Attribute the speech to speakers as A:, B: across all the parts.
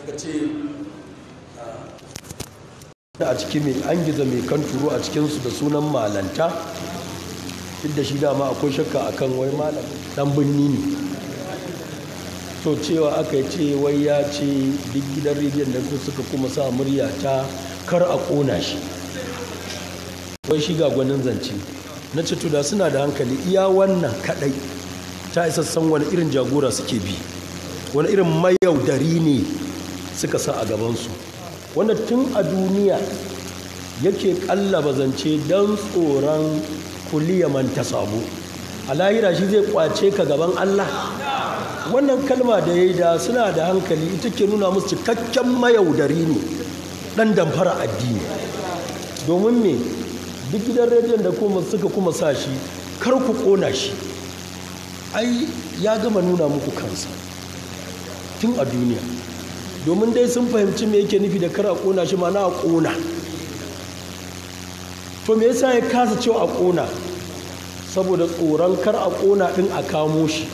A: Aka ce a ciki mai an gizo mai kan turo a cikinsu da sunan malanta, duk da shi dama akwai shakka akan wai malam dan binni ne. To cewa aka ce wai ya ce duk gidan rediyon da suka kuma sa murya ta kar a kona shi, wai shi ga gwanin zance. Na ce to da suna da hankali iya wannan kadai ta isa san wani irin jagora suke bi, wani irin mayaudari ne suka sa a gabansu, wanda tun a duniya yake kallaba zance don tsoron kuliya manta sabo, a lahira shi zai kwace ka gaban Allah. Wannan kalma da ya yi da suna da hankali ita ke nuna musu cikakken mayaudari ne, ɗan damfara addini. Domin me, duk gidan rediyon da kuma suka kuma sa shi kar ku ƙona shi, ai ya gama nuna muku kansa tun a duniya. Domin dai sun fahimci me yake nufi da kar a ƙona shi, ma na a ƙona. To me yasa ya kasa cewa a ƙona? Saboda tsoron kar a ƙona ɗin a kamo shi.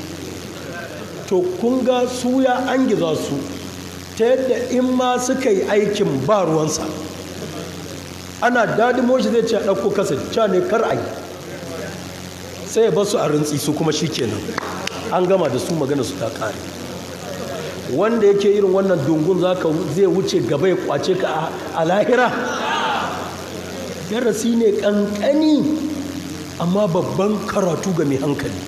A: To kun ga su ya an giza su ta yadda in ma suka yi aikin ba ruwansa, ana dadimo shi zai ce a ɗauko kasa cewa ne kar a yi, sai ya basu a rintsi su kuma shi kenan an gama da su, magana su ta ƙare. Wanda yake irin wannan dungun zaka zai wuce gaba ya kwace ka a lahira. Darasi ne kankani amma babban karatu ga mai hankali.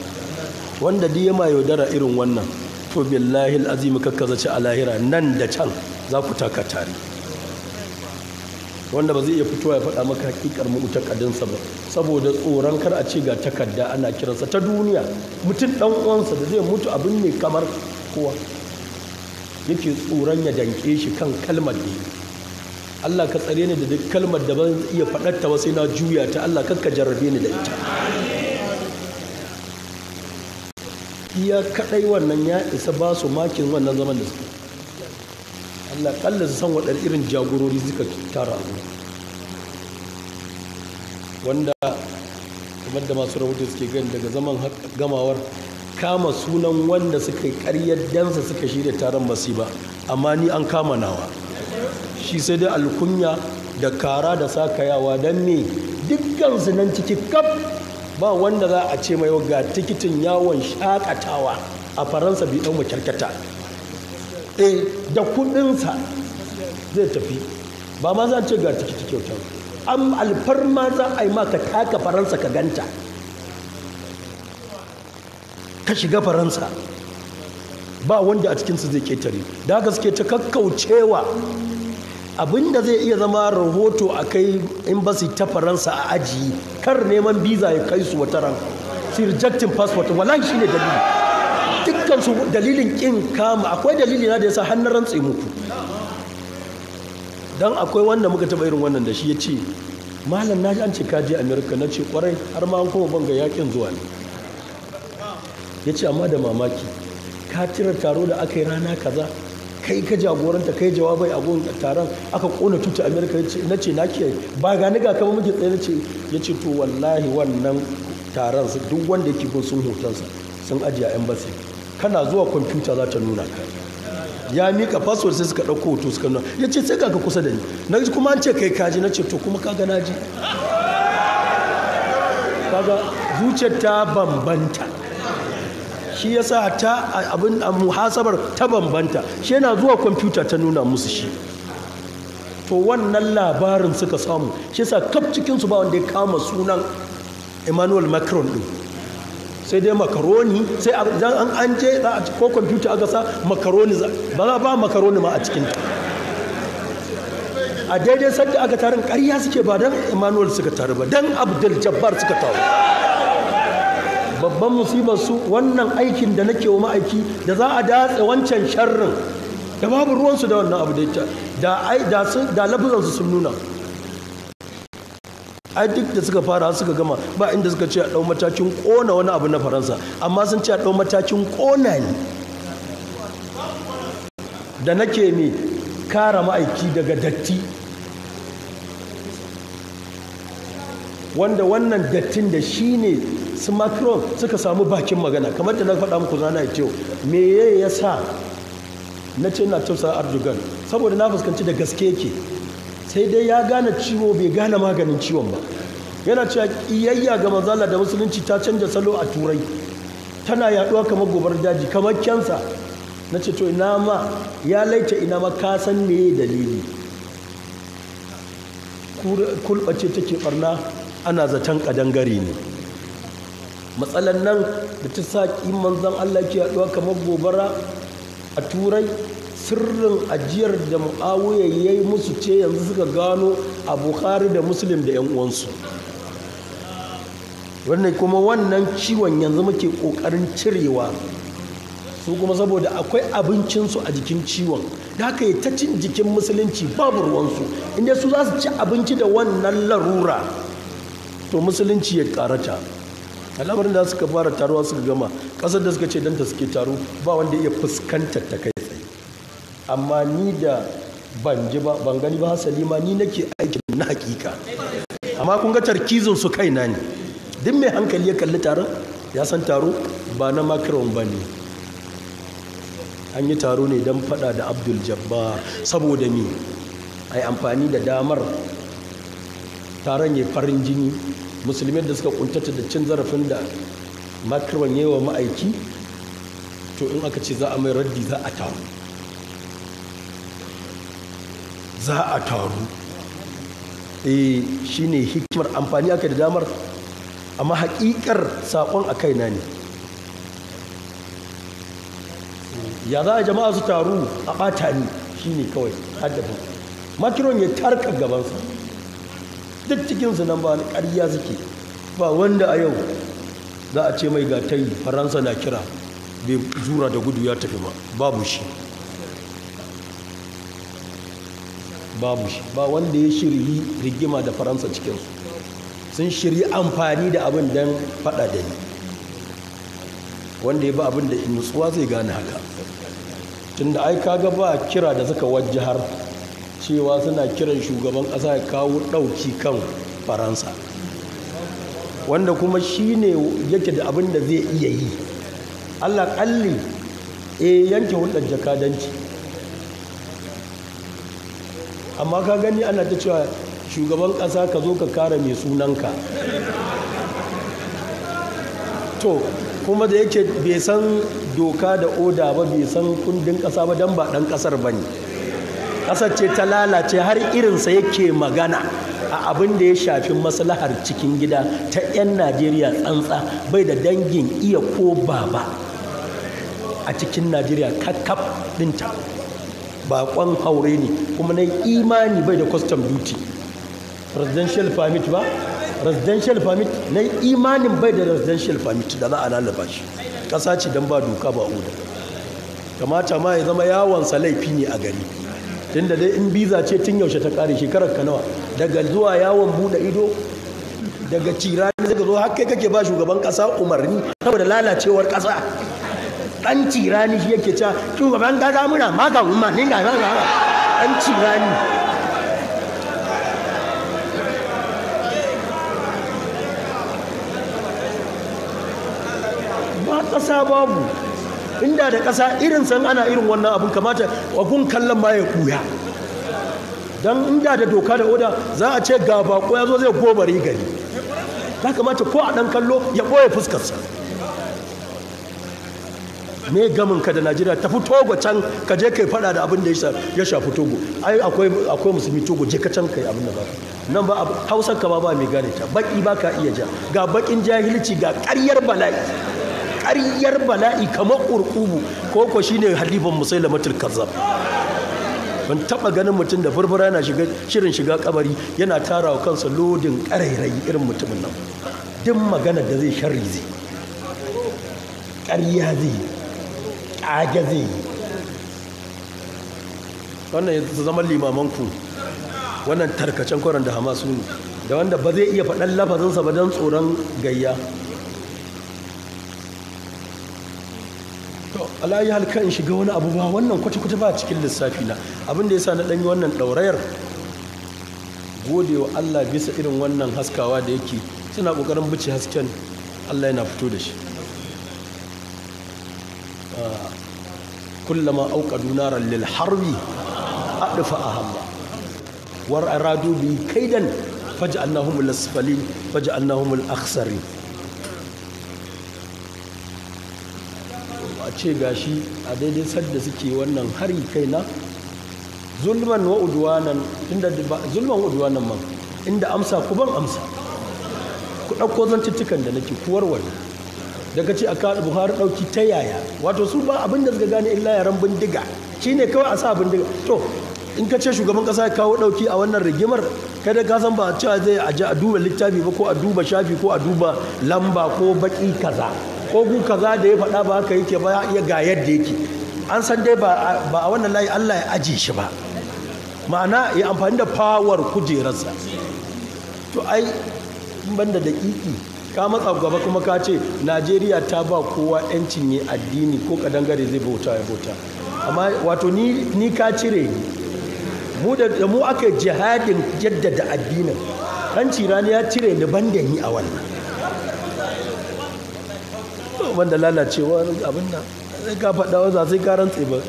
A: Wanda duk ya ma yaudara irin wannan, to billahi alazim kakkaza ci a lahira nan da can za ku taka tare. Wanda ba zai iya fitowa ya faɗa maka hakikar mu'taqadinsa ba saboda tsoron kar a ce ga takarda ana kiransa ta duniya, mutum dan uwansa da zai mutu abin ne kamar kowa yake tsoron ya danke shi kan kalmar da Allah ka tsare ni da duk kalmar da ban iya faɗar ta ba sai na juya ta, Allah kakka jarrabe ni da ita. Iya kadai wannan ya isa ba su makin wannan zaman da suka. Allah kalla su san waɗanne irin jagorori suka tara abu. Wanda kamar da masu rahoto suke gani daga zaman gamawar kama sunan wanda suka yi ƙaryar dansa suka shirya taron basi ba, amma ni an kama nawa. Shi sai dai alkunya da kara da sakayawa don me dukkansu nan ciki kaf ba wanda za a ce mai ga tikitin yawon shakatawa a Faransa bi ɗan makyarkyata. Da kuɗinsa zai tafi, ba ma za a ce ga tikiti kyauta, an alfarma za a yi maka taka Faransa ka ganta, ka shiga Faransa, ba wanda a cikinsu zai ketare. Da haka suke ta kakkaucewa abinda zai iya zama rahoto a kai embassy ta Faransa a ajiye, kar neman biza ya kai su wata ran su rejecting passport. Wallahi shine dalili dukkan su dalilin kin kama. Akwai dalili na da yasa har na rantse muku, dan akwai wanda muka taba irin wannan da shi, ya ce malam na ji an ce ka je America. Na ce kwarai, har ma an kuma banga yakin zuwa ne. Ya ce amma da mamaki ka tira taro da aka yi rana kaza, kai ka jagoranta, kai jawabai a gun taron, aka kona tuta America. Na ce na kiyaye, ba ga ni ga kama muke tsaye. Na ce ya ce to wallahi wannan taron su duk wanda yake gun sun hotonsa sun ajiye a embassy, kana zuwa kwamfuta za ta nuna ka. Ya mika passport sai suka ɗauko hoto suka nuna. Ya ce sai ga ka kusa da ni, na ji kuma an ce kai kaji. Na ce to kuma kaga na ji, kaga zuciyar ta bambanta, shi yasa ta abin muhasabar ta bambanta. Shi yana zuwa kwamfuta ta nuna musu shi. To wannan labarin suka samu, shi yasa kaf cikinsu ba wanda ya kama sunan Emmanuel Macron din, sai dai makaroni. Sai an an je za a ko kwamfuta aka sa makaroni, ba za ba makaroni ma a cikin ta. A daidai sadda aka tarin ƙarya suke, ba dan Emmanuel suka taru ba, dan Abdul Jabbar suka taru. Babban musibar su wannan aikin da nake wa ma'aiki da za a datse wancan sharrin da babu ruwansu da wannan abu da da da lafuzansu sun nuna. Ai duk da suka fara suka gama ba inda suka ce a ɗau matakin ƙona wani abu na Faransa, amma sun ce a ɗau matakin ƙona ni da nake mai kara ma'aiki daga datti, wanda wannan dattin da shi ne su Macron suka samu bakin magana. Kamar da na faɗa muku zana ya ce me ya sa Na ce na tausa Erdogan saboda na fuskanci da gaske yake, sai dai ya gane ciwo bai gane maganin ciwon ba. Yana cewa kiyayya ga manzala da musulunci ta canja salo a Turai, tana yaduwa kamar gobar daji, kamar kyansa. Na ce to ina ma ya laita, ina ma ka san meye dalili. Kulɓace take barna, ana zaton kadangare ne. Matsalan nan da ta sa manzon Allah ke yaduwa kamar gobara a Turai, sirrin ajiyar da Muawiya yayi musu ce yanzu suka gano a Bukhari da Muslim da yan uwansu. Wannan kuma wannan ciwon yanzu muke kokarin cirewa su kuma, saboda akwai abincinsu a jikin ciwon da haka yi ta cin jikin musulunci babu ruwansu. Inda su za su ci abinci da wannan larura, to musulunci ya karata. Al'amarin da suka fara taruwa suka gama, ƙasar da suka ce don ta suke taro, ba wanda iya fuskantar ta kai tsaye. Amma ni da ban ji ba ban gani ba, hasali ma ni nake aikin na hakika. Amma kun ga tarkizin su kaina ne. Duk mai hankali ya kalli taron ya san taro ba na Macron ba ne. An yi taro ne don fada da Abdul Jabbar, saboda ni a yi amfani da damar taron ya farin jini. Musulmi da suka kuntata da cin zarafin da Macron ya yi wa ma'aiki, to in aka ce za a mai raddi za a taru, za a taru. Shi ne hikimar amfani aka da damar, amma haƙiƙar saƙon a kaina ne. Ya za a jama'a su taru a ɓata ni, shi ne kawai haddafin. Macron ya tarka gabansa, duk cikinsu nan ba ƙarya suke ba. Wanda a yau za a ce mai gatayi Faransa na kira bai zura da gudu ya tafi ba, babu shi, babu shi. Ba wanda ya shiryi rigima da Faransa cikinsu, sun shiryi amfani da abin don faɗa da ni. Wanda ya ba abin da nutsuwa zai gane haka, tunda ai kaga ba kira da suka wajahar cewa suna kiran shugaban ƙasa ya kawo ɗauki kan Faransa, wanda kuma shi ne yake da abin da zai iya yi. Allah ƙalli yanke hulɗar jakadanci. Amma ka gani ana ta cewa shugaban ƙasa ka zo ka kare mai sunanka. To kuma da yake bai san doka da oda ba, bai san kundin ƙasa ba, don ba ɗan ƙasar ba ne. Ƙasar ce ta lalace har irinsa yake magana a abin da ya shafi maslahar cikin gida ta 'yan Najeriya tsantsa, bai da dangin iya ko baba a cikin Najeriya kakkaf ɗinta. Baƙon haure ne, kuma na imani bai da custom duty, residential permit ba, residential permit na imanin bai da residential permit da za a lalaba shi. Ƙasa ce don ba doka ba oda. Kamata ma ya zama yawonsa laifi ne a gari, tunda dai in biza ce tun yaushe ta kare, shekarar ka nawa daga zuwa yawon bude ido, daga cirani daga zo har kai kake ba shugaban kasa umarni saboda lalacewar kasa. Dan cirani shi yake cewa shugaban kasa muna maka umarni ga dan cirani. Ba kasa babu, inda da ƙasa irin san ana irin wannan abun kamata abun kallon ma ya kuya. Don inda da doka da oda za a ce ga bako ya zo zai gobare gari, ya kamata ko a ɗan kallo ya ɓoye fuskarsa. Me gamin ka da Najeriya? Tafi Togo can ka je kai faɗa da abin da ya shafi Togo. Ai akwai musulmi Togo, je ka can kai abin da ba nan ba. Hausar ka ba mai gane ta, baki ba ka iya ja, ga bakin jahilci, ga ƙaryar bala'i, ƙaryar bala'i kamar ƙurƙubu. Koko shine halifan Musailamatul Kazzab. Ban taɓa ganin mutum da furfura yana shirin shiga kabari yana tara wa kansa lodin ƙarairayi irin mutumin nan. Duk magana da zai sharri zai, ƙarya zai, ƙage zai. Wannan ya zama limamanku, wannan tarkacen kwaran da Hamasu ne, da wanda ba zai iya faɗan lafazinsa ba don tsoron gayya. To alayi halka in shiga wani abu ba, wannan kwata-kwata ba cikin lissafi na. Abin da yasa na ɗanyi wannan ɗaurayar, gode wa Allah bisa irin wannan haskawa da yake suna ƙoƙarin bice hasken, Allah yana fito da shi. Kullama auqadu naran lil harbi adfa ahamma war aradu bi kaidan faj'alnahum al-asfalin faj'alnahum al-akhsarin. A ce gashi a daidai sadda suke wannan hari kaina zulman wa udwanan, inda zulman wa udwanan man inda amsa ku ban amsa, ku ɗauko zantuttukan da nake ku warware. Daga ce aka Buhari ɗauki ta yaya, wato su ba abin da suka gane illa yaran bindiga shine kawai a sa bindiga. To in ka ce shugaban kasa ya kawo ɗauki a wannan rigimar, kada ka san ba cewa zai aje a duba littafi ba ko a duba shafi ko a duba lamba ko baki kaza ko gu kaza da ya faɗa ba haka yake ba, ya ga yadda yake. An san dai ba a wannan layi Allah ya aje shi ba, ma'ana ya amfani da power kujerarsa. To ai banda daƙiƙi ka matsa gaba kuma ka ce Najeriya ta ba kowa yancin yi addini ko kadangare zai bauta ya bauta, amma wato ni ka cire ni. Mu da mu aka jihadin jaddada addinin, dan cirani ya cire ni banda ni a wannan. To banda lalacewa abin nan sai ka faɗa wasa sai ka rantse ba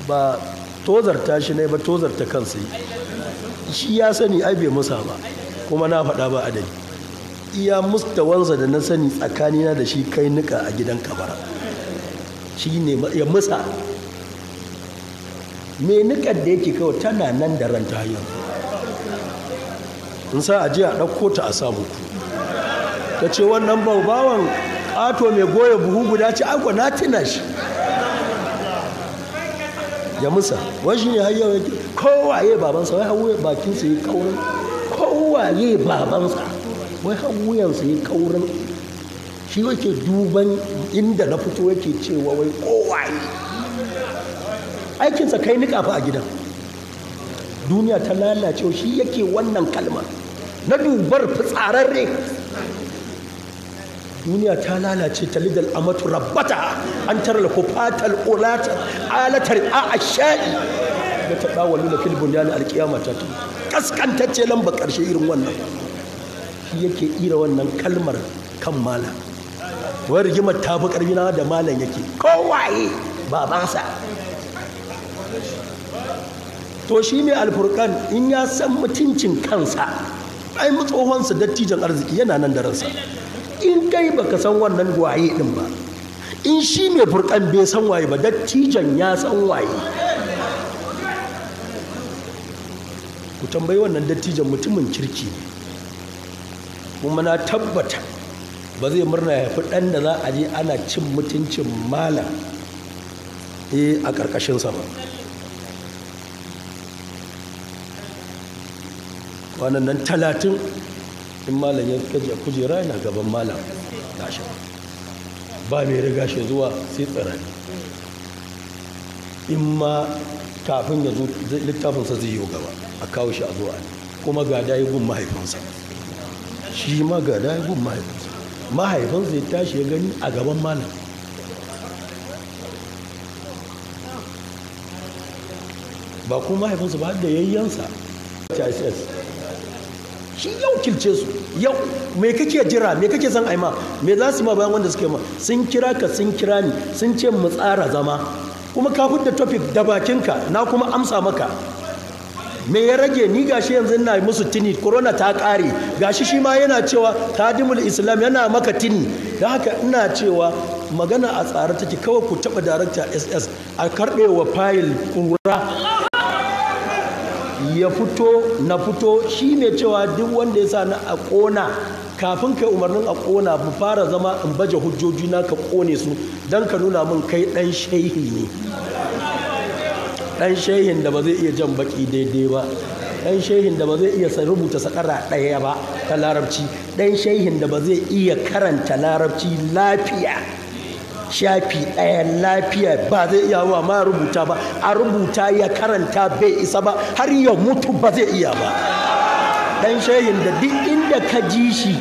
A: ba tozarta shi ne ba, tozarta kansa yi. Shi ya sani ai bai musa ba, kuma na faɗa ba adadi. Iya mustawansa da na sani tsakanina da shi kai nika a gidan kabara shi ne ya musa. Me nikar da yake kawai tana nan da ranta yanzu. In sa a je a ɗauko ta a sa muku. Ta ce wannan baubawan ƙato mai goya buhu guda ce, ai na tuna shi. Ya musa wai shi ne har yau yake kowaye babansa, wai har bakinsa ya kaurin, kowaye babansa wai har wuyansa ya kaurin. Shi yake duban inda na fito yake cewa wai kowaye. Aikinsa kai niƙa fa a gidan. Duniya ta lalace, shi yake wannan kalma na dubar fitsararre. Duniya ta lalace, ta lidal amatu rabbata an tara kufatal ulata alatar a ashai da ta dawalu da fil bunyan alqiyama ta ta kaskantacce lamba karshe irin wannan. Shi yake ira wannan kalmar kan malam. Wai rigimar ta fi karfi na da malam yake kowaye babansa. To shi ne alfurkan in ya san mutuncin kansa, ai tsohonsa dattijan arziki yana nan da ransa. In kai baka san wannan waye din ba, in shi mai furkan bai san waye ba, dattijan ya san waye. Ku tambayi wannan dattijan, mutumin kirki ne, kuma na tabbata ba zai murna ya fi ɗan da za a je ana cin mutuncin malam a ƙarƙashinsa ba. Kwanan nan 30 in malam ya kaji a kujera yana gaban malam gashi ba mai riga shi zuwa sai tsirani. In ma kafin ya zo littafinsa zai yi gaba a kawo shi a zuwa ne, kuma ga dayi gun mahaifinsa, shi ma ga dayi gun mahaifinsa. Mahaifinsa ya tashi ya gani a gaban malam. Ba kuma mahaifinsa ba, da yayyansa HISS shi yau kilce su. Yau me kake jira, me kake son aima, me za su ma bayan wanda suka yi ma? Sun kira ka, sun kira ni, sun ce mu tsara zama, kuma ka fidda topic da bakinka, na kuma amsa maka. Me ya rage? Ni gashi yanzu ina musu tini, corona ta kare, gashi shi ma yana cewa Khadimul Islam yana maka tini. Don haka ina cewa magana a tsare take, kawai ku taba director SS a karbe wa file kura ya fito na fito. Shi ne cewa duk wanda ya sa na a ƙona, kafin kai umarnin a ƙona mu fara zama in baje hujjoji na ka ƙone su don ka nuna min kai ɗan shehi ne, ɗan shehin da ba zai iya jan baki daidai ba, ɗan shehin da ba zai iya rubuta sakara ɗaya ba ta larabci, ɗan shehin da ba zai iya karanta larabci lafiya shafi ɗaya lafiya ba zai iya wa ma rubuta ba, a rubuta ya karanta bai isa ba, har ya mutu ba zai iya ba. Ɗan shehin da duk inda ka ji shi,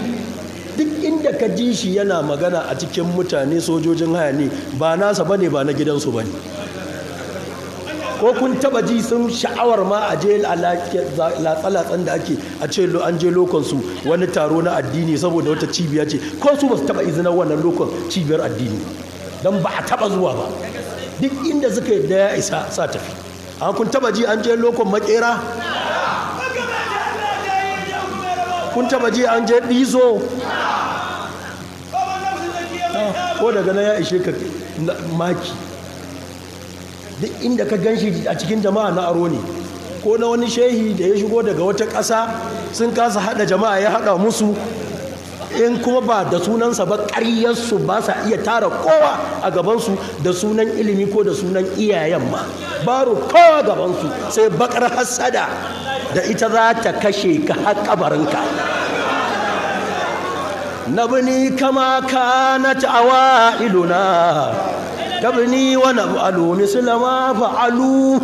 A: duk inda ka ji shi yana magana a cikin mutane sojojin haya ne, ba nasa bane, ba na gidansu bane. Ko kun taba ji sun sha'awar ma a je latsa-latsan da ake a ce an je lokonsu wani taro na addini saboda wata cibiya ce, ko su ba su taba izinin wannan lokon cibiyar addini ba. Don ba a taba zuwa ba. Duk inda suka yadda ya isa sa tafi. An kun taba ji an je lokon makera? Kun taba ji an je ɗizo? Ko daga nan ya ishe ka maki. Duk inda ka gan shi a cikin jama'a na aro ne. Ko na wani shehi da ya shigo daga wata ƙasa sun kasa haɗa jama'a ya haɗa musu. In kuma ba da sunansa ba, ƙaryarsu ba sa iya tara kowa a gabansu da sunan ilimi ko da sunan iyayen ma. Baro kowa gabansu sai bakar hassada da ita za ta kashe ka har kabarinka. Nabni kama kanat awailuna tabni wa naf'alu misla ma fa'alu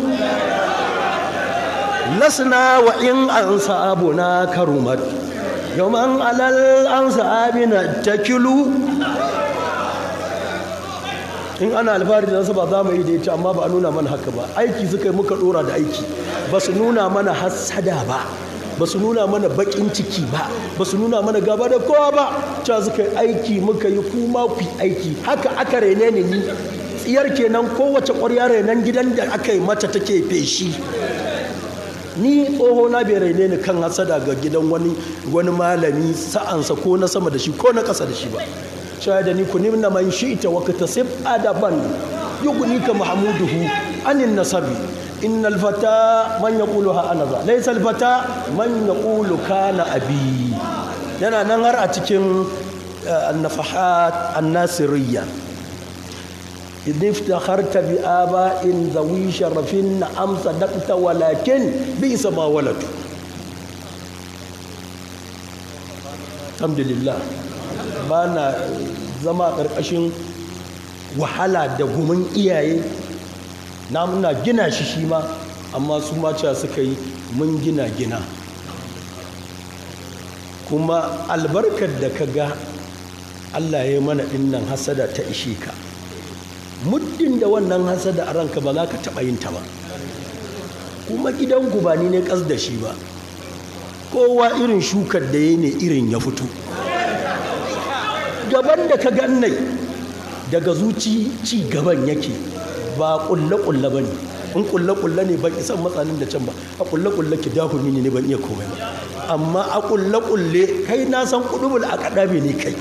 A: lasna wa in ansabuna karumat yawman alal ansabina takilu. In ana alfahari da nasaba za mu yi da ita, amma ba a nuna mana haka ba. Aiki suka yi muka dora da aiki, ba su nuna mana hassada ba, ba su nuna mana bakin ciki ba, ba su nuna mana gaba da kowa ba. Cewa suka yi aiki muka yi, kuma ku aiki. Haka aka rene ni. Ni tsiyar kenan, kowace ƙwarya renon gidan da aka yi mata take feshi. Ni tsoho na bai raine ni kan hasada ga gidan wani malami sa'ansa ko na sama da shi ko na ƙasa da shi ba. Cewa da ni ku nimna man shi'ta wa katasib adaban yughnika mahmuduhu anin nasabi. Innal fata man yaqulu ha ana za laysa al fata man yaqulu kana abi. Yana nan har a cikin an-nafahat an-nasiriyya. Idh iftakharta bi aba'in zawi sharafin am sadaqta walakin bi'sa ma waladu. Alhamdulillah, ba na zama ƙarƙashin wahala da gumin iyaye na, muna gina shi shi ma, amma su ma cewa suka yi mun gina gina. Kuma albarkar da ka ga Allah ya yi mana dinnan, hasada ta ishe ka. Muddin da wannan hasada a ranka ba za ka taɓa yin ta ba. Kuma gidanku ba ni ne ƙas da shi ba, kowa irin shukar da ya ne irin ya fito. Gaban da ka gannai daga zuci ci gaban yake, ba ƙulle-ƙulle ba ne. In ƙulle-ƙulle ne ban isan matsalin da can ba. A ƙulle-ƙulle ki dafa mini ne ban iya komai ba. Amma a ƙulle-ƙulle kai na san ƙudubul a kaɗabe ne kai.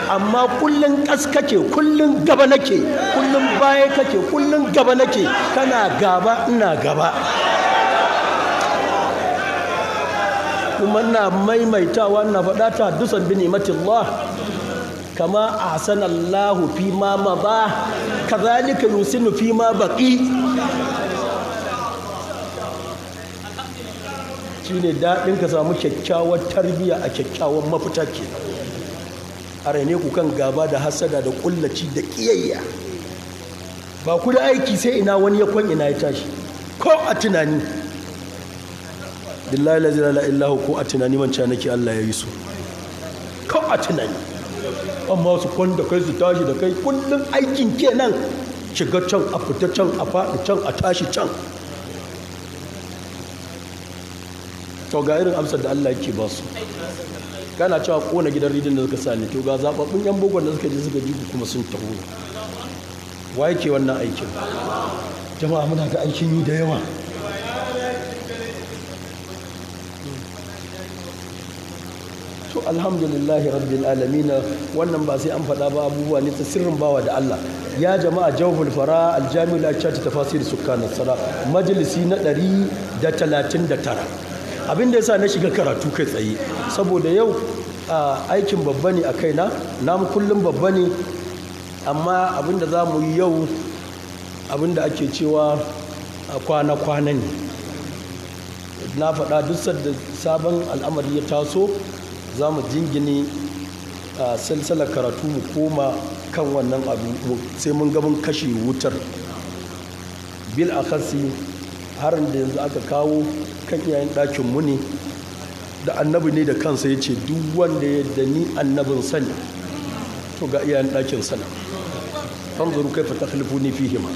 A: Amma kullun ƙas kake, kullun gaba nake, kullun baya kake, kullun gaba nake, kana gaba ina gaba. Kuma ina maimaitawa ina faɗa ta dusan bi ni'matillah kama ahsanallahu fi ma mada kazalika yusinu fi ma baqi. Shine daɗin ka samu kyakkyawar tarbiyya a kyakkyawan mafita ke. A raine ku kan gaba da hasada da kullaci da ƙiyayya. Ba ku da aiki sai ina wani ya kwan ina ya tashi. Ko a tunani billahi la ilaha illahu, ko a tunani manca nake Allah ya yi su. Ko a tunani, amma su kwan da kai su tashi da kai, kullum aikin kenan, shiga can a fita can a faɗi can a tashi can. To ga irin amsar da Allah yake ba su. Kana cewa kona gidan rijin da suka sani, to ga zababbun yan bogon da suka je suka ji kuma sun taho. Wa yake wannan aikin? Jama'a muna ga aikin yi da yawa. To alhamdulillahi rabbil alamin, wannan ba sai an faɗa ba, abubuwa ne ta sirrin bawa da Allah. Ya jama'a, jawful fara aljami'ul akshati tafasir sukkan sala, majalisi na 139. Abin da yasa na shiga karatu kai tsaye saboda yau aikin babba ne a kaina, namu kullum babba ne, amma abin da za mu yi yau abin da ake cewa kwana-kwana ne. Na faɗa duk sadda sabon al'amari ya taso za mu jingine silsilar karatu mu koma kan wannan abu sai mun ga mun kashe wutar. Bil akhasi harin da yanzu aka kawo kan iyayen ɗakin mu ne, da annabi ne da kansa ya ce duk wanda ya da ni annabin sani to ga iyayen ɗakin sana. Fanzuru kaifa takhlifuni fihima.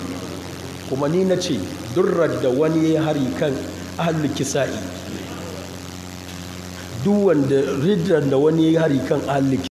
A: Kuma ni na ce durrar da wani ya hari kan ahlul kisa'i, duk wanda riddar da wani ya hari kan ahlul